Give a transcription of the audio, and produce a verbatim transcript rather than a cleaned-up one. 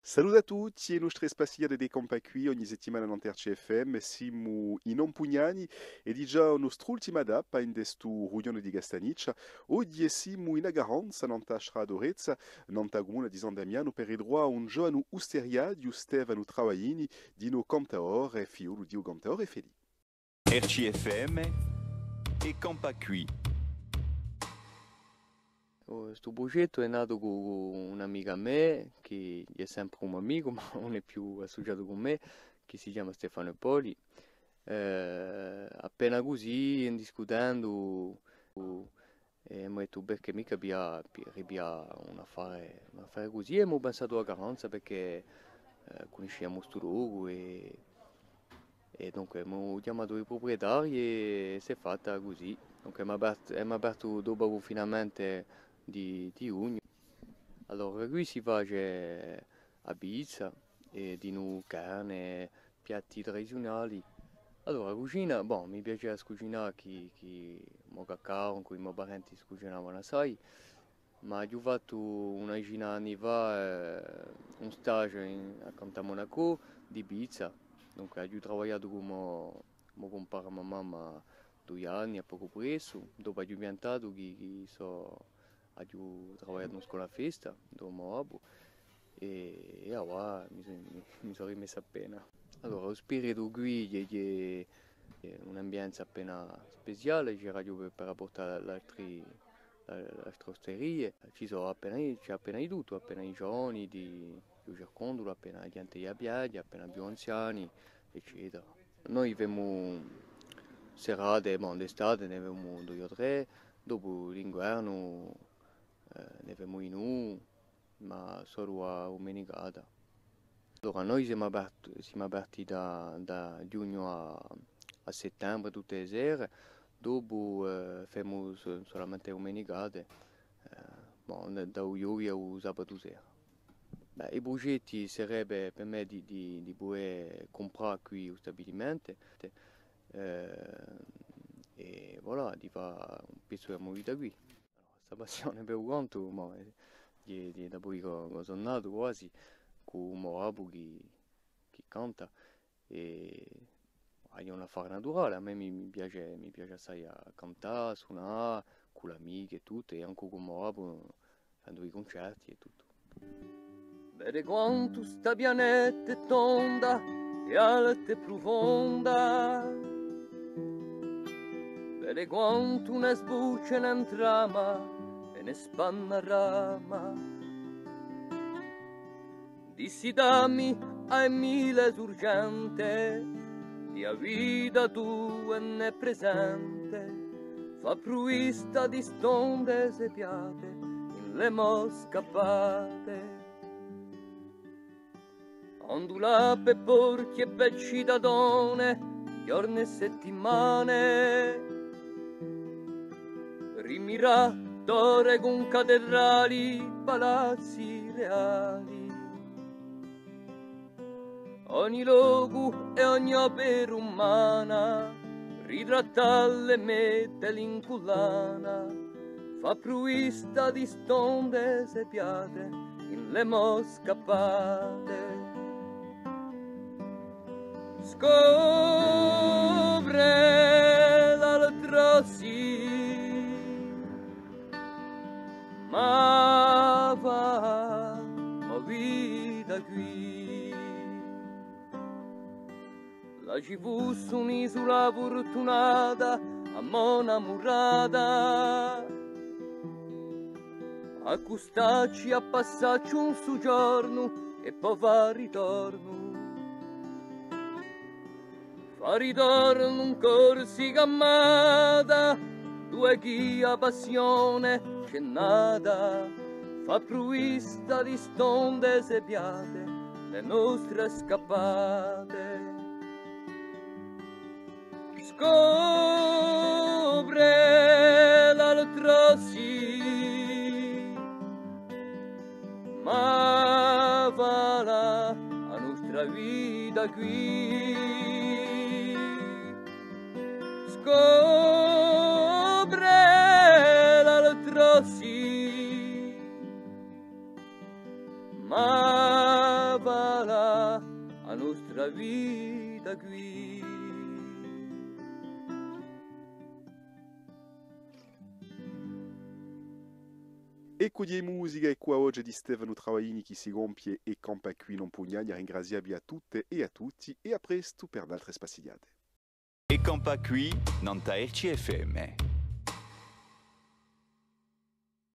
Salute à tutti, e nostre spassighjate di Campà quì ogni settimana nant'à R C F M, simu in Ampugnani è digià a nostra ultima tappa in stu rughjone di Castagniccia. Oghje simu in a Carranza, nant'à a strada d'Orezza, nant'à a cumuna di San Damianu, per ritruvà un giovanu usteriaghju, Stefanu Travaglini, dinò cantadore, figliolu di u cantadore Felì. R C F M è Campà quì. Oh, stu prugettu hè natu cù, cù un amicu à mè, chì hè sempre un amicu, ma ùn hè più assuciatu cù mè, chì si chjama Stefanu Poli. Eh, appena cusì, in discutendu, è emu dettu, perchè micca piglià, pi-, ripiglià un affare, un affare cusì, è emu pensatu à a Carranza perchè, eh, cunnisciamu stu locu è, è dunque emu chjamatu i pruprietarii è s'hè fatta cusì. Dunque emu apertu, emu apertu dopu u cunfinamentu di, di ghjugnu. Allora, quì si face a pizza, è dinù carne, piatti tradiziunali. Allora, a cucina, bon, mi piace à cucinà chì, chì, u mo caccaru, cù i mo parenti si cucinava assai, ma aghju fattu una decina d'anni fà, eh, un stage in, accantu à Monaco di pizza. Dunque, aghju travagliatu cù u mo, mo cumpare, a mo mamma, dui anni, à pocu pressu. Dopu aghju piantatu chì, chì sò aghju travagliatu in scola festa, induv'è u mo babbu, è, è avà mi sò, mi, mi sò rimessu appena. Allora, u spiritu quì hè, hè, hè un'ambienza appena speciale, c'era ghjè per, per rapportu à l'altri, à l'altre osterie. Ci sò appena, ci hè appena di tuttu, appena i giovani, di, di u circondulu, appena a ghjente di a piaghja, appena più anziani, eccetera. Noi femu serate, bon, d'estate ne femu dui o trè, dopu l'inguernu, eh, ne femu dinù, ma solu a dumenicata. Allora, noi simu aperti, simu aperti da, da ghjugnu à, à settembre, tutte e sere, dopu, eh, femu so-, solamente dumenicate, eh, bon, da, da u ghjovi à u sabatu sera. Bè, i prugetti sarebbe per mè di, di, di pudè cumprà quì u stabilimentu, eh, è voilà, di fà un pezzu di a mo vita quì. Sta passione per u cantu, ma, eh, hè, hè dapoi chì, chì sò natu quasi, cù u mo babbu chì, chì canta, è hè un affare naturale. À mè mi, mi piace, mi piace assai à cantà, sunà, cù l'amichi è tuttu, è ancu cù u mo babbu, fandu i cuncerti è tuttu. Vede quantu sta pianeta hè tonda è alta è prufonda. Vede quantu ne sbuccia, ne intrama è ne spanna rama. Dissi dammi à e mille surgente, di a vita tua ne presente, fà pruvista di stonde e piate, in le mo scappate. Andulà pè porchi è pè citatone, ghjorne è settimane, rimirà torre cun cattedrali, palazzi reali. Ogni locu è ogni opera umana, ritrattà le mette in cullana, fà pruvista di stonde e piate, in le mo scappate. Scopre l'altrò sì, ma fà mo vita quì. Là ci fussi un'isula furtunata, a mo namurata, accustacci à passacci un sughjornu è po fà ritornu. Fà ritornu in Corsica amata, duve chì a passione ci hè nata, fà pruvista di stonde e piate, le nostre scappate. Scopre l'altrò sì, ma fala a nostra vita quì. Scopre l'altrò sì, ma A vita quì. Eccu di musica è cù a voce di Stefanu Travaglini chì si compie È campà quì in Ampugnani, à ringrazià vi à tutte è à tutti è à prestu per d'altre spassighjate. È campà quì, nant'à R C F M.